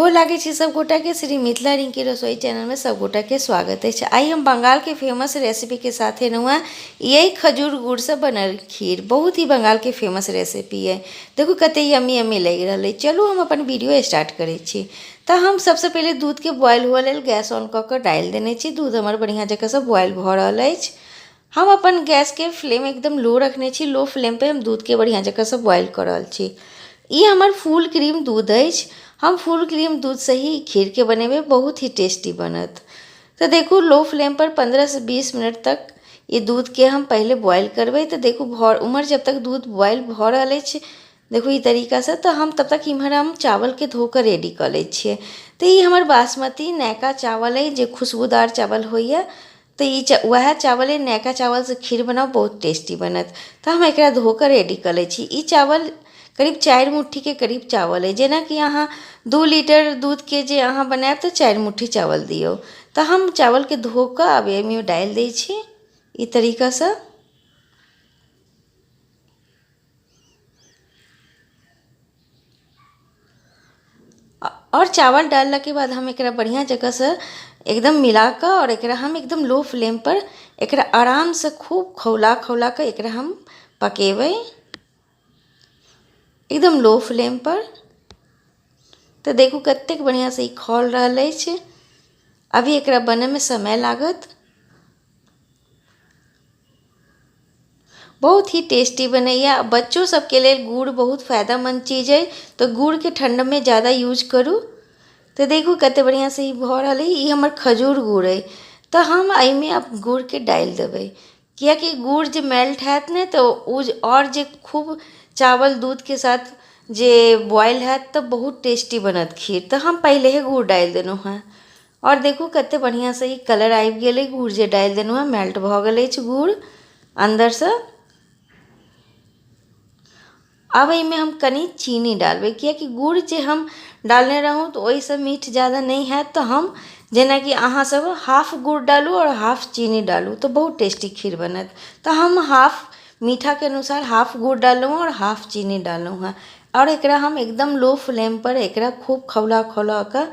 गोर लागै छी सब गोटाके। श्री मिथिला रिंकी रसोई चैनलमे सब गोटाके स्वागत अछि। आइ हम बंगालके फेमस रेसिपीके साथ एलहुँ हँ, यही खजूर गुड़सँ बनल खीर। बहुत ही बंगालके फेमस रेसिपी अइ। देखू कते यम्मी यम्मी लागि रहल अइ। चलू हम अपन वीडियो स्टार्ट करै छी। तऽ हम सबसँ पहिले दूधके बॉयल हुअ लेल गैस ऑन कऽ कऽ डालि देने छी। दूध हमर बढ़िआँ जकाँसँ बॉयल भऽ रहल अछि। हम अपन गैसके फ्लेम एकदम लो रखने छी। लो फ्लेमपर हम दूधके बढ़िआँ जकाँसँ बॉयल कऽ रहल छी। ई हमर फुल क्रीम दूध अछि। हम फुल क्रीम दूधसँ ही खीरके बनेबै, बहुत ही टेस्टी बनत। तऽ देखू लो फ्लेमपर 15सँ 20 मिनट तक ई दूधके हम पहिले बॉयल करबै। तऽ देखू भऽ उम्हर जब तक दूध बॉयल भऽ रहल अछि, देखू ई तरीकासँ, तऽ हम तब तक इम्हर हम चावलके धो कऽ रेडी कऽ लै छियै। तऽ ई हमर बासमती नयका चावल अइ, जे खुशबूदार चावल होइए। तऽ ई वएह चावल अइ। नयका चावलसँ खीर बनाउ, बहुत टेस्टी बनत। तऽ हम एकरा धो कऽ रेडी कऽ लै छी। ई चावल करीब 4 मुट्ठीके करीब चावल अइ। जेनाकि अहाँ 2 लीटर दूधके जे अहाँ बनायब तऽ 4 मुट्ठी चावल दियौ। तऽ हम चावलके धो कऽ आब एहिमे डालि दै छी ई तरीकासँ। आओर चावल डाललाके बाद हम एकरा बढ़िआँ जकाँसँ एकदम मिलाकऽ आओर एकरा हम एकदम लो फ्लेमपर एकरा आरामसँ खूब खौला खौला कऽ एकरा हम पकेबै एकदम लो फ्लेमपर। तऽ देखू कतेक बढ़िआँसँ ई खौल रहल अछि। अभी एकरा बनैमे समय लागत। बहुत ही टेस्टी बनैए। बच्चो सबके लेल गुड़ बहुत फायदामन्द चीज अइ, तऽ गुड़के ठण्डमे ज्यादा यूज करू। तऽ देखू कतेक बढ़िआँसँ ई भऽ रहल अइ। ई हमर खजूर गुड़ अइ। तऽ हम एहिमे आब गुड़के डालि देबै, किएकि गुड़ जे मेल्ट हैत ने तऽ ओ आओर जे खूब चावल दूधके साथ जे बॉयल हैत तऽ बहुत टेस्टी बनत खीर। तऽ हम पहिलहे गुड़ डालि देलहुँ हेँ। आओर देखू कते बढ़िआँसँ ई कलर आबि गेलै। गुड़ जे डालि देलहुँ हेँ, मेल्ट भऽ गेल अछि गुड़ अन्दरसँ। आब एहिमे हम कनि चीनी डालबै, किएकि गुड़ जे हम डालने रहौँ तऽ ओहिसँ मीठ ज्यादा नहि हैत। तऽ हम जेनाकि अहाँसभ हाफ गुड़ डालू आओर हाफ चीनी डालू तऽ बहुत टेस्टी खीर बनत। तऽ हम हाफ मीठाके अनुसार हाफ गुड़ डाललहुँ आओर हाफ चीनी डाललहुँ हेँ। आओर एकरा हम एकदम लो फ्लेमपर एकरा खूब खौला खौला कऽ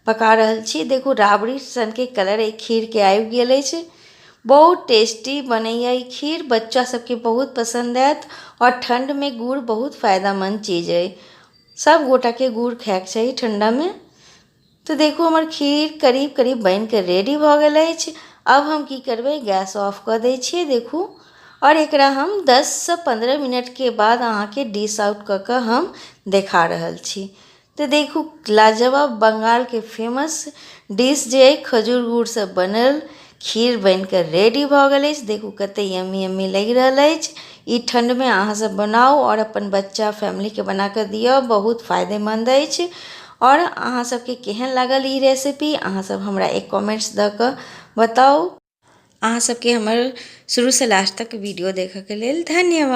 पका रहल छी। देखू राबड़ी सनके कलर एहि खीरके आबि गेल अछि। बहुत टेस्टी बनैए ई खीर, बच्चा सबके बहुत पसन्द आयत। आओर ठण्डमे गुड़ बहुत फायदामन्द चीज अइ, सब गोटाके गुड़ खायके चाही ठण्डामे। तऽ देखू हमर खीर करीब करीब बनिके रेडी भऽ गेल अछि। आब हम की करबै, गैस ऑफ कऽ दै छियै। देखू, आओर एकरा हम 10सँ 15 मिनटके बाद अहाँके डिश आउट कऽ कऽ हम देखा रहल छी। तऽ देखू लाजवाब बंगालके फेमस डिश जे अइ खजूर गुड़सँ बनल खीर बनिकऽ रेडी भऽ गेल अछि। देखू कते यम्मी यम्मी लागि रहल अछि। ई ठण्डमे अहाँसभ बनाउ आओर अपन बच्चा फैमिलीके बनाकऽ दिअ, बहुत फायदेमन्द अछि। आओर अहाँ सबके केहन लागल ई रेसिपी, अहाँ सब हमरा एक कमेंट्स दऽ कऽ बताउ। अहाँ सबके हमर शुरूसँ लास्ट तक वीडियो देखऽके लेल धन्यवाद।